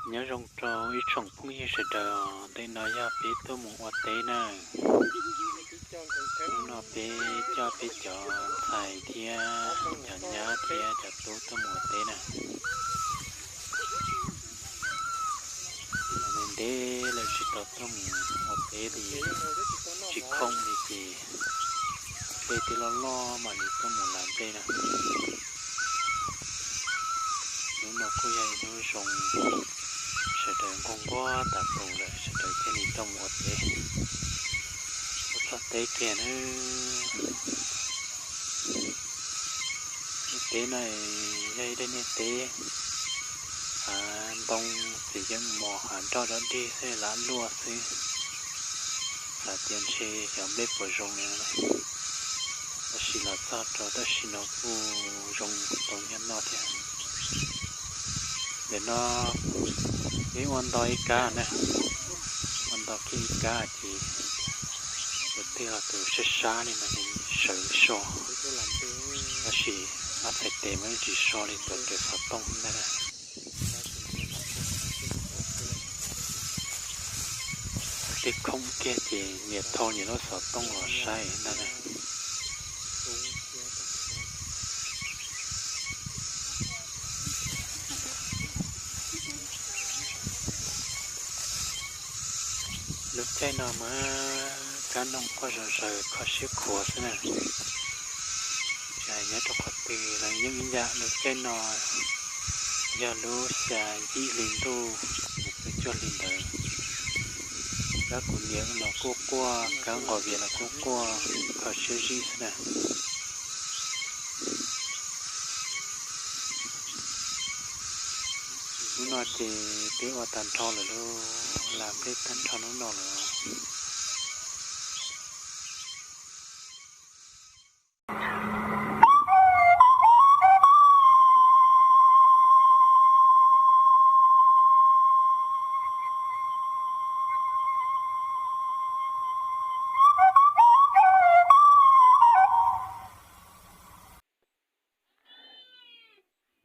Nyob zoo rau ib tsoom phooj ywg sawv daws, ntawm no yog peb tuaj mus ua teb na. Hnub no peb coj peb cov ntxhais thiab cov nyab thiab cov tub tuaj mus ua teb na. Los ntev ntev lawm tsis tau tuaj mus ua teb li, tsis khoom li ces nplej twb loj loj mam li tuaj mus lav nplej na. Hnub no kuj yog ib hnub zoo, sawv daws nquag nquag tas tus lawm sawv daws thiaj li tuaj mus ua teb. Tuaj txog teb kiag na. Teb no yog ib daim niag teb hav ntoo, txiv yeej mos hav nroj dog dig xwb, lam luaj xwb. Xav tias ntshe xyov nplej puas zoo li, tab sis los txog rau tam sim no kuj zoo tau nyob noj thiab. Ntawm no peb ua nto ib kab na, ua nto kiag ib kab ces tus twg los tus sab sab li no sawv so, tab sis ob txhais tes mas yeej tsis so li, tuav rawv xov tooj ntag na. Tej khoom kiag ces nyias thau nyias lub xov tooj los saib ntag na. Lub caij no mas kab noog quaj zom zaws kho siab khuav xwb na. Tsis hais nyob rau qhov twg los yeej ib yam, lub caij no yog lub xya yim hli ntuj mus peb cuaj hli ntawd. Kab kuv niam los kuj quaj, kab nqos vias los kuj quaj, kho siab zim xwb na. Hnub no ces peb ua tag nrho lawm lauj, lam nplej tag nrho hnub no lawm.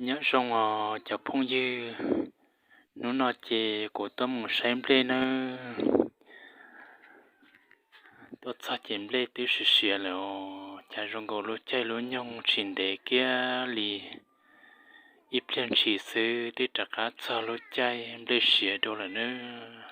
Nyob zoo os cov phooj ywg, hnub no ces kuv tuaj mus saib nplej nawb. Tuaj txog ces nplej twb siav siav lawm os, cas zoo nkaus lub caij lub nyoog tsis ntev kiag li, ib pliag ntshis xwb twb rov qab txog lub caij nplej siav dua lawm nawb.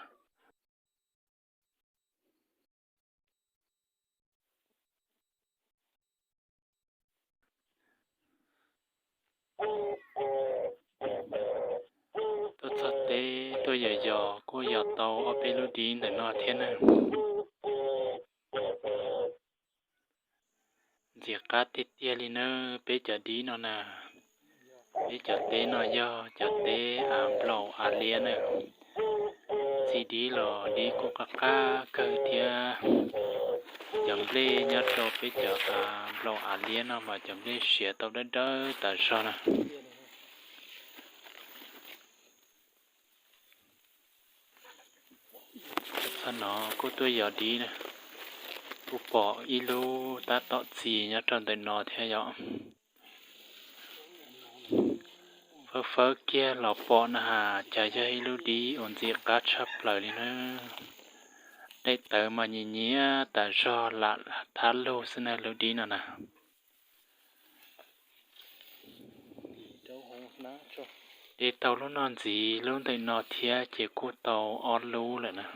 Tuaj txog teb tuaj yos yos kuj yos tau ob peb lub dib ntawm no thiab na. Ntxim qab tiag tiag li nawb, peb cov dib no na. Peb cov teb no yog cov teb av nplaum av liab na. Txiv dib los dib kuj qab qab kawg thiab. Cov nplej nyob rau peb cov av nplaum av liab no mas cov nplej siav tau dawb dawb tas zog na. Txog no kuj tuaj yos dib na, kuj pom ib lub tab tom txi nyob rau ntawm no thiab yom. Fawb fawb kiag los pom na has, cas yog ib lub dib uas ntxim qab tshaj plaws li na. Daim tawv mas nyias nyias tas zog lam thab lug xwb na lub dib no na. De tau lub no ntxiv lub ntawm no thiab ces kuj tau ob lub lawm na.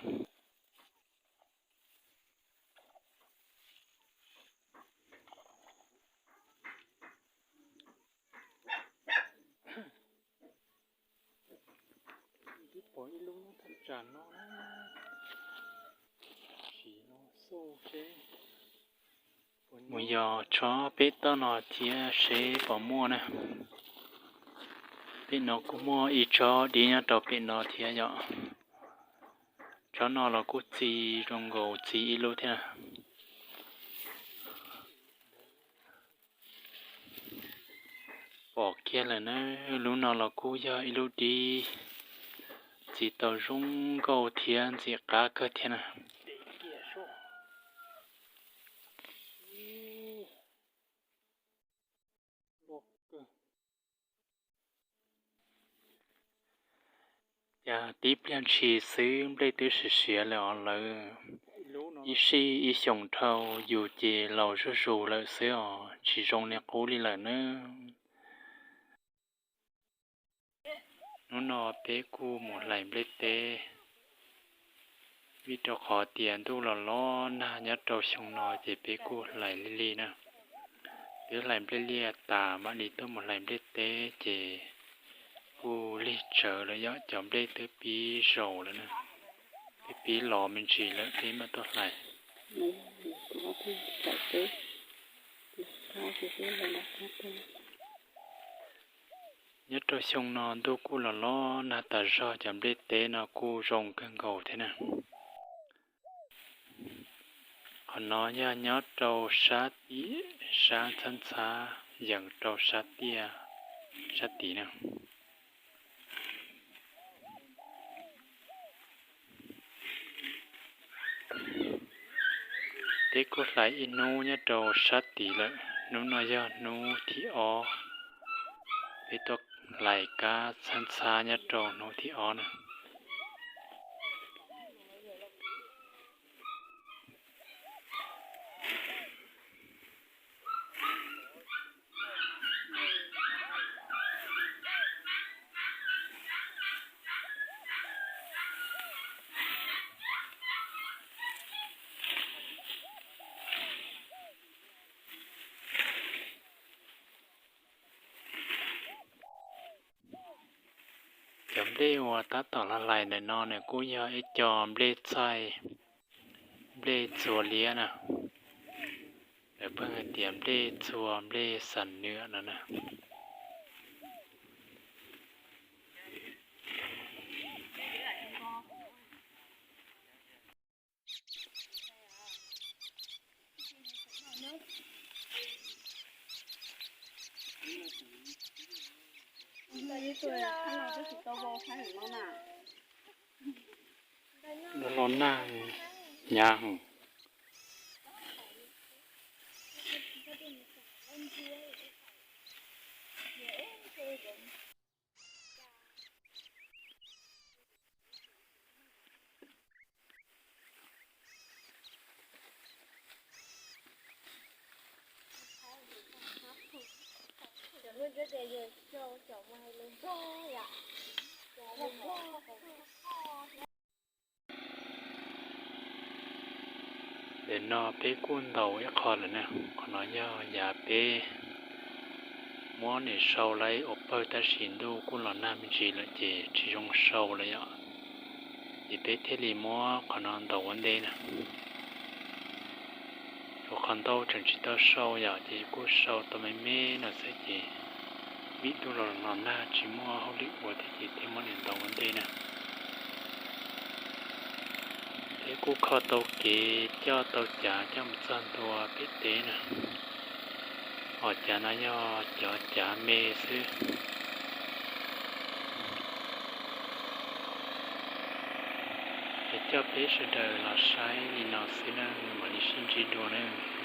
Mus yos tsob pem toj no thiab seb puas muaj na. Pem no kuj muaj ib tsob dib nyob rau pem no thiab yom. Tsob no los kuj txi zoo nkaus txi ib lub thiab. Pom kiag lawm na, lub no los kuj yog ib lub dib txi tau zoo nkauj thiab ntxim qab kawg thiab na. Cas tib pliag ntshis xwb nplej twb siav siav lawm os lawv. Ib sij ib xyoos dhau yus ces laus zuj zus lawm xwb os, tsis zoo li qub li lawm nawb. Hnub no peb kuj mus hlais nplej teb, vim rau qhov tias ntuj los los nag nyob rau xyoo no ces peb kuj hlais lig lig na. Peb hlais nplej liaj tas mam li tuaj mus hlais nplej teb ces kuj lig tsawv lawm yom, cov nplej twb pib zaus lawm na, twb pib los me ntsis lawm peb mam tuaj hlais. Nyob rau xyoo no ntuj kuj los los nag tas zog, cov nplej teb no kuj zoo kawg nkaus thiab na. Qhov no yog nyob rau sab tim, sab ntxhab ntxhab yees rau sab tiaj, sab tid na. Peb kuj hlais ib hnub nyob rau sab tid lawm, hnub no yog hnub thib ob. Peb tuaj hlais kab ntxhab ntxhab nyob rau hnub thib ob na. Cov nplej uas tab tom los hlais ntawm no nws kuj yog ib co nplej txaij, nplej txua liab na. Lawv pheej hais tias nplej txua, nplej xam nwam no na. Los nag hnyav heev. Ntawm no peb kuj ntaus ib qho lawm na, qhov no yog yav peb muab nim sau lawm ua pawg tab sis ntuj kuj los nag me ntsis lawm ces tsis zoo sau lawm yom, ces peb thiaj li muab qhov no ntaus ua ntej na. Tsuas qhov ntau tseem tsis tau sau yom, ces kuj sau tau me me no xwb ces vim ntuj los los nag tsis muaj hauj lwm ua thiab ces thiaj muab nim ntaus ua ntej na. Peb kuj kho tau kev coj tau cav coj mus txog ntua pem teb na. Hos cav no yog cov cav me xwb. Es coj peb sawv daws los saib li no xwb nawb, mam li sib ntsib dua nawb.